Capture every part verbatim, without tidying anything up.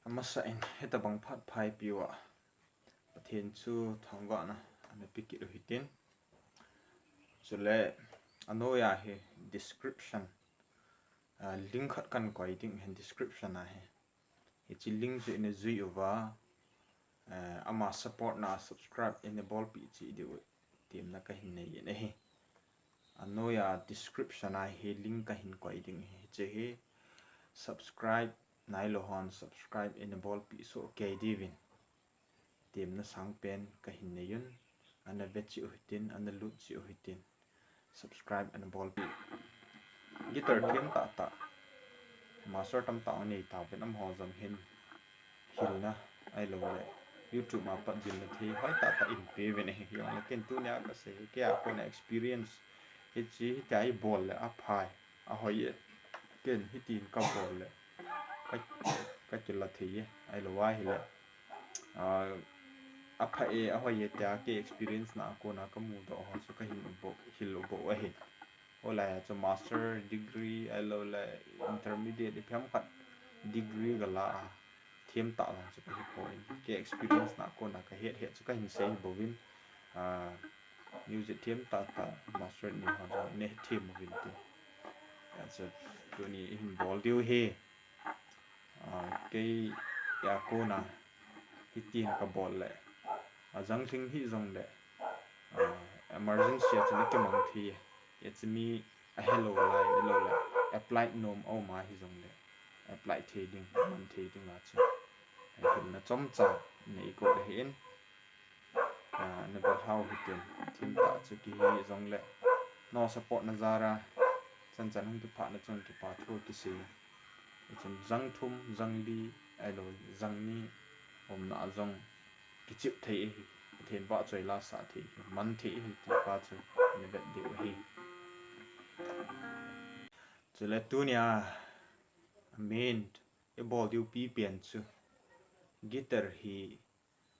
Amasa in hitabang phat phaipi uva Pathen chu thangvahna ana pe kit u hitin. Chule anoiya hi description, ah, link khat kan koi ding ahin description a hi. Hiche link chu ina jui uva, eh, ama support na subscribe ina bolpeh cheh diu temna kahin nei in ahi. Anoiya description a hi link kahin koi ding ahi. Hiche hi subscribe nailou hon subscribe ina bolpeh soh kei diuvin temna sangpen kahin nei un. Ana ve cheh u hitin, ana lut cheh u hitin. Subscribe ana bolpeh. Guitar them tahtah, master tamtah anei tauvin, amaho jong hin hilna ahilouleh YouTube a pat jilna thei hoi tahtah in pe uvin ahi. Hijongle ken tunia kasei, keia kona experience hiche, hitia ibol le aphai, ahoi e. Ken hitin kabol le ka, kakila thei e, ahilou ahile, ah, apha e, ahoi e tia kei experience na a kona kamudoh ho chu kahin bol, hil u bou ahi. Olai a chu master degree ahilouleh intermediate ipi ham khat degree gala a them tah jong chu kahipoi. Kei experience na a kona kahet het chu kahin sei bouvin, ah, music them tahtah master ni ho jong ina hethem uvin tin. Achu tuni ihin bol diu hi, ah, keia kona hitin kabol le ajang lhing hih jongle, ah, emergency a chun akimang thei e. Hiche mi ahelou lai, ahilouleh apply nom aum a hijongle apply thei ding, man thei ding a chu hilna chomcha nei got ahin. Ah, ana bol hau hitin, them tah chu kihi jongle nangho support na jal a chan chan hung kiphah na chun kipa thu kisei. Hichun jang thum, jang li, ahilou jang ni umna a jong kichep thei ahi, Pathen vahchoi la sah thei ahi, man thei ahi ti pa chu ina vet diu ahi. Chule tunia main ibol diu pipen chu guitar hi,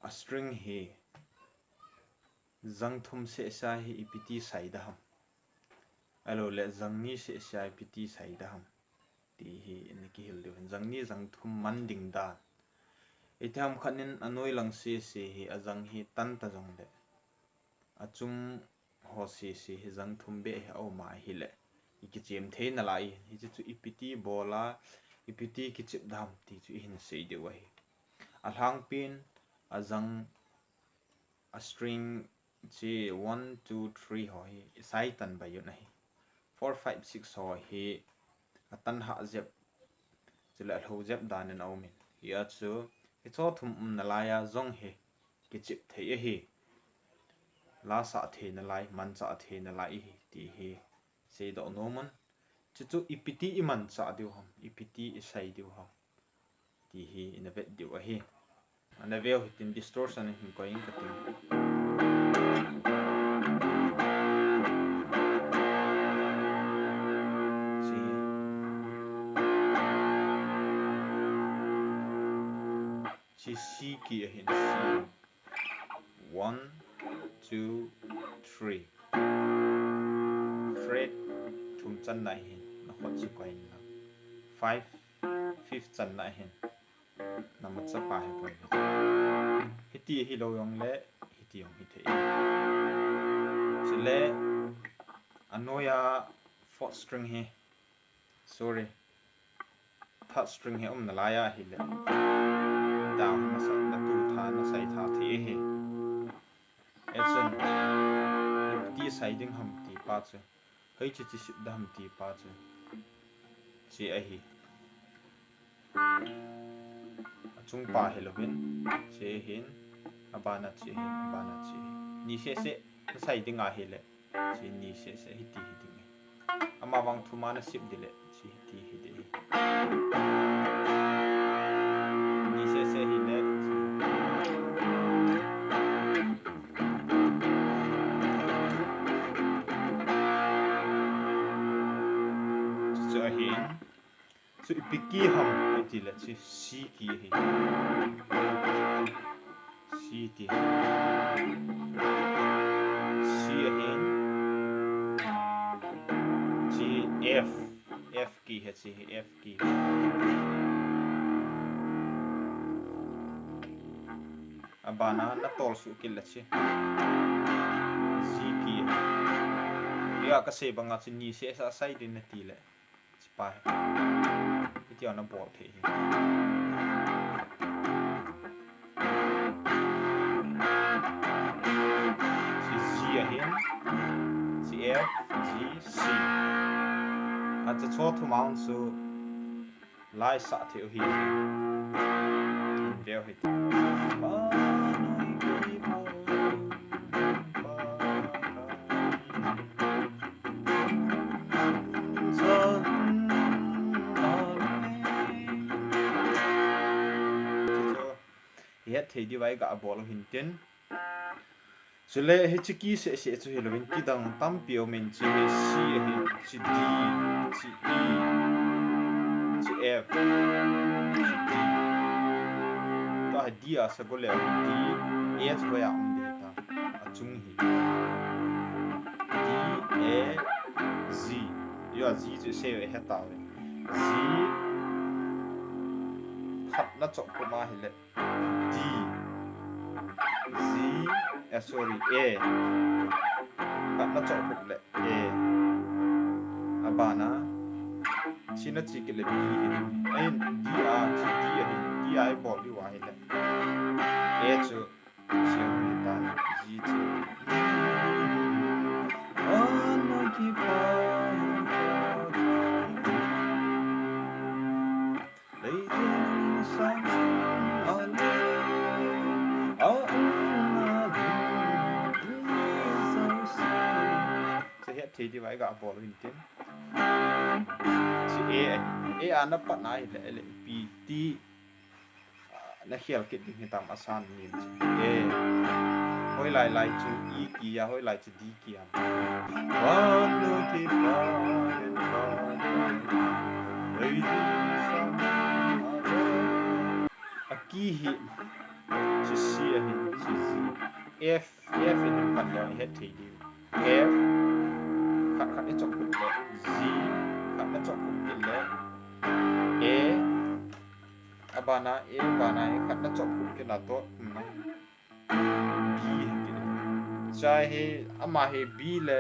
a string hi jang thum sehsea hi ipi ti sai da ham, ahilouleh jang ni sehsea ipi ti sai da ham ti hi ina kihil diu ahin. Jang ni jang thum man ding dan. Itiham khat in anoi lang sese hi ajang hi tan ta jongle achung ho sese hi jang thum beh hi aum a ahile ikichem thei nalai. Hiche chu ipi ti bol a, ipi ti kichep da ham ti chu ihin sei diu ahi. Alhangpin ajang, a string chu one, two, three ho hi isai tan bai un ahi. Four, five, six ho hi atan hah jep, chule alhou jep dan in aumin. Hia chu hiche thum um nalai a jong hi kichep thei ahi. La sah thei nalai, manchah thei nalai ahi ti hi seidoh nom un. Chuchu ipi ti imanchah diu ham, ipi ti isai diu ham ti hi ina vet diu ahi. Ana veu hitin distortion hin koi inge kati. Hiche, hiche C key ahin, C. One, two, three. Fret thum channa ahin, nakhut chu koi inlang. Five, fifth channa ahin. Namachapa hi koi. Hiti hilou jongle, hiti jong hithei. Chule, anoiya fourth string hi. Sorry. Third string hi um nalai ahile, down nasai, natu tha, nasai tha thei ahi. Hichun, ipi ti sai ding ham ti pa chu, hoiche chu sip da ham ti pa chu, hiche ahi. Achung pa hilouvin, hiche hin, abana hiche hin, abana hiche hin. Ni sese nasai ding ahile, hiche ni sese hiti hi ding ahi. Amavang thum a nasip ding le, hiche hiti hi ding ahi. Ni sese hile, hiche. Chuchu ahin. Chu ipi key ham itile chu C key ahi. C ti. C ahin. Chu F. F key ahi, chu F key. Abana natol suh kit le chu G key. Hia kasei banga chu ni seh sa sai din nati le. Chi pa hi. Hitia nabol thei hi. Chi G ahin. Chi F, G, C. Achu chu thum a chu lai sah thei u hi. Veu hi. Hi het thei diu vai ga bol u hin tin. Chule hiche key seh seh chu hilouvin key dang tampi aumin, chi hi C ahi, chi D, chi E, chi F, chi D. Tua hi D a sa go le D, A chu hoiya um ding ta. Achung hi. D, A, G. Yo, G chu sei ve he ta ve. G, khat nachop khup ma hile. D, G, eh, sorry, A. Khat nachop khup le A. Abana, chi nachi kit le B hi. Ahin D a, chi D ahi. D a ibol diu ahile. A chu, chi ahi ta, G chu. Chi het thei diu vai ga bol u hin tin. Chi A, A a napat na hile, le P T. Ah, nakhel kit ding hitam asan nin chu. A. Hoilai lai chu E key a, hoilai chu D key a. A key hi, chi C ahi, chi C. F, F in khat le het thei diu. F, khat khat ichop khup le. G, khat nachop khup kit le. A, abana, A bana, A khat nachop khup kit na to, um, na. B hi kit. Chua hi, ama hi B le,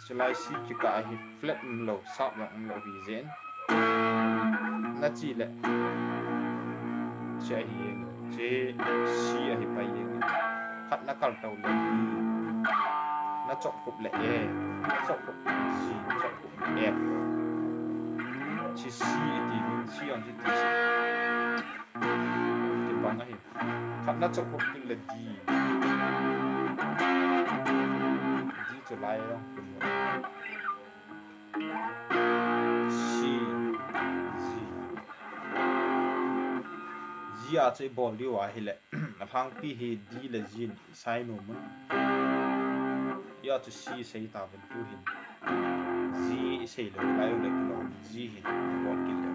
chulai C kikah hi flat umlou, sharp jong umlou hi jeh in. Nachi le. Chi ahi jeng. Chi C ahi pai jeng. Khat nakal to le B. Nachop khup le A. Nachop khup G. Nachop khup F. Chi C iti, C ang chi ti C. Ti bang ahi. Khat nachop khup kit le D. D chu lai jong kum. C, G. G a chu ibol diu ahile. Alhangpi hi D le G in isai nom un. Hia chu C sei tauvin tu hin. G isei lou lai u le kilou. G hin ibol kit leu.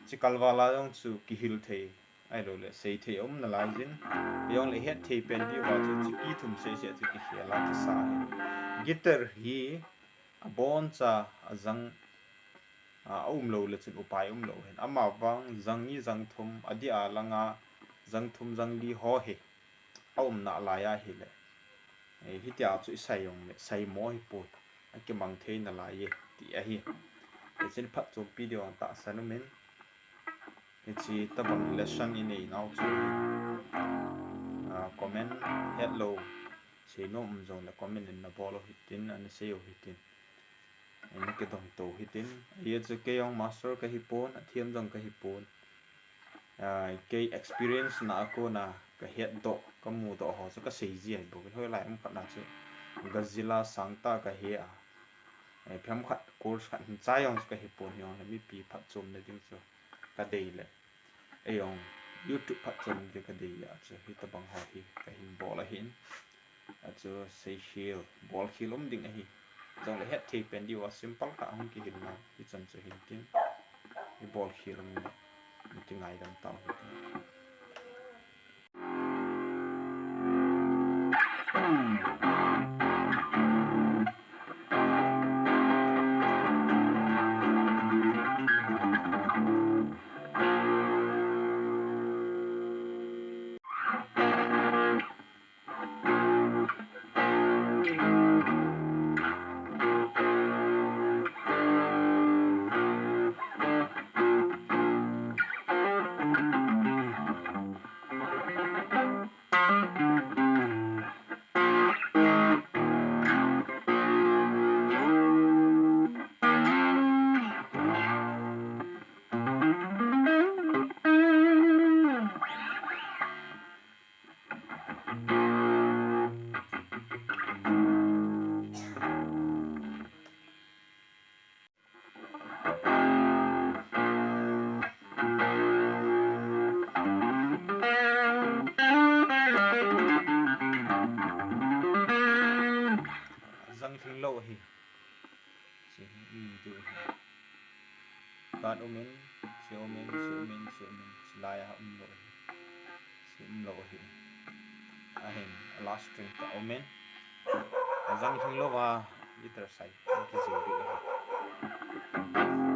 Chi kalval a jong chu kihil thei, ahilou le sei thei um nalai jin. Jong le het thei pen diu va chu chi key thum sei sei chu kikhel a kisa hi. Guitar hi aboncha ajang, a, aumlou le chun upai umlou hin. Ama vang jang ni jang thum, adeh a langa jang thum jang li ho hi aum nalai ahile. Eh, hitia chu isai jong le, sai mo hi poi. Akimang thei nalai e, ti ahi. Hichun phatchompi diu ang tahsan umin. Hiche tabang lesson inei nau chu, ah, comment hetlou, seinom um jong le comment in nabol u hitin, ana sei u hitin. Ana kidong to hitin. Hia chu kei jong master kahi pon, athem jong kahi pon. Ah, kei experience na a kona kahet doh, kamu doh ho chu kasei ji ahi bou. Hoilai um khat na chu Godzilla sangtah kahe a. Eh, phem khat course khat hin chai jong chu kahi pon, hijongle mipi phatchomna ding chu kadei le. Ei jong YouTube phatchomna ding kadei a chu hitabang ho hi kahin bol ahin. Achu seikhel, bolkhel um ding ahi. Jongle het thei pen diu a simple tah hung kihil na, hichan chu hin tin. Ibolkhel um le, iti ngaidam tau hitin. Zang thing lou ahi. Chi hi, um, diu ahi. Kan um in, chi um in, chi um in, chi um in, chi lai a um lou ahi. Chi um lou ahi. Ahin, a last string ka um in. A zang thing lou a, guitar sai, a kijil diu ahi.